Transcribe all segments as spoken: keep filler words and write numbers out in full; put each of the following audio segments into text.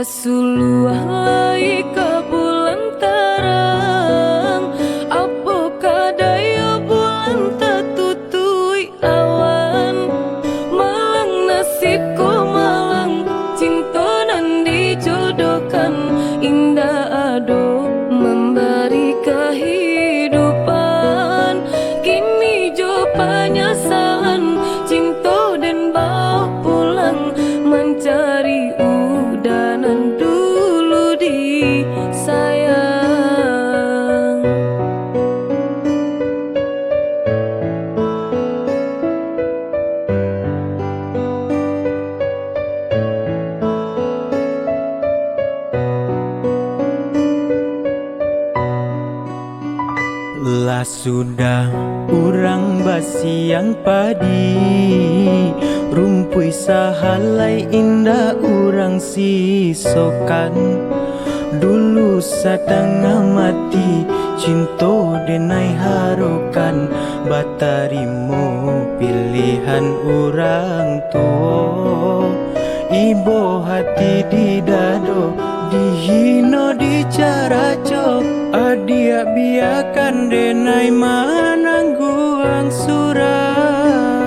Suluah lai ka bulan tarang, apo ka dayo bulan tatutuik awan. Malang nasib ko malang, cinto nan dijodohkan indak ado mambari kahidupan. Kini jo panyasalan, cinto den bawa pulang, mancari udah nan dulu disayang. Lah sudah urang basiang padi, rumpuik sahalai indak urang sisokan. Dulu satangah mati, cinto denai harokan, batarimo pilihan urang tuo. Ibo hati di dado, dihino dicaracok, adiak biakan denai manangguang surang.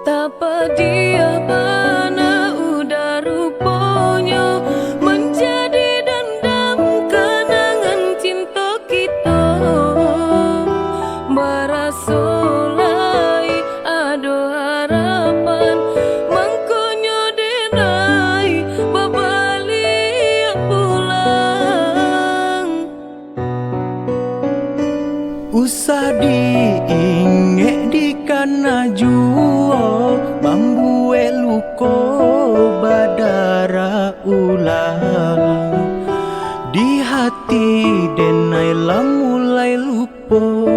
Tapadiah bana udah ruponyo, manjadi dandam kanangan cinto kito. Baraso lai ado harapan, mangkonyo denai babaliak pulang. Usah diingek dikana juo, mambuek luko badarah ulang. Di hati denai lah mulai lupo,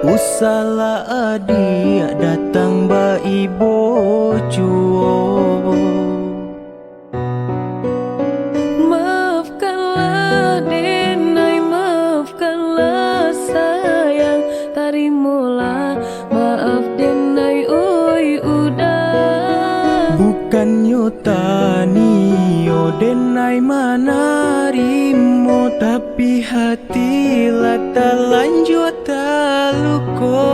usahlah adiak datang baibo juo. Maafkanlah denai, maafkanlah sayang, tarimolah maaf denai, oi udah. Bukannyo taniyo denai manarimo, tapi hati lah talanjua taluko.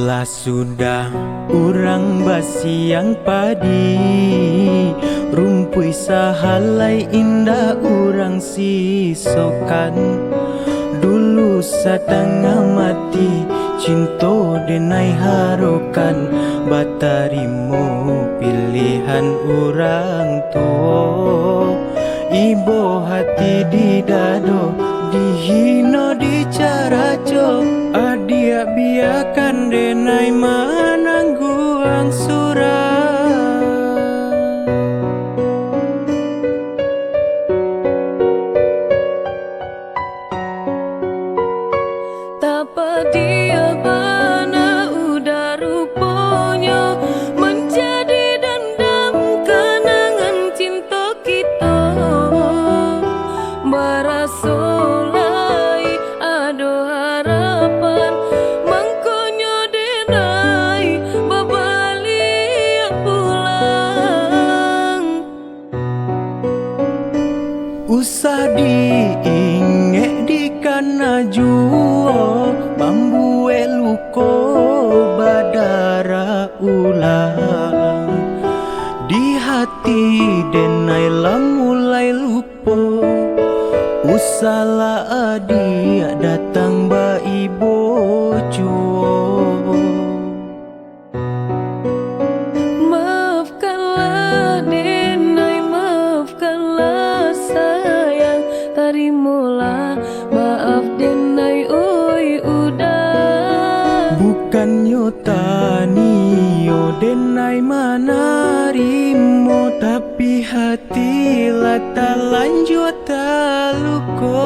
Lah sudah urang basiang padi, rumpuik sahalai indak urang sisokan. Dulu satangah mati, cinto denai harokan, batarimo pilihan urang tuo. Ibo hati di dado, dihino dicaracok, adiak biakan denai manangguang surang. Tapadiah bana udah ruponyo, manjadi dandam kanangan cinto kito. Baraso lai ado harapan, mangkonyo denai babaliak pulang. Usah diingek dikana juo, mambuek luko badarah ulang. Di hati denai lah mulai lupo, usahlah adiak datang baibo juo. Maafkanlah denai, maafkanlah sayang, tarimolah Hati lah talanjua taluko.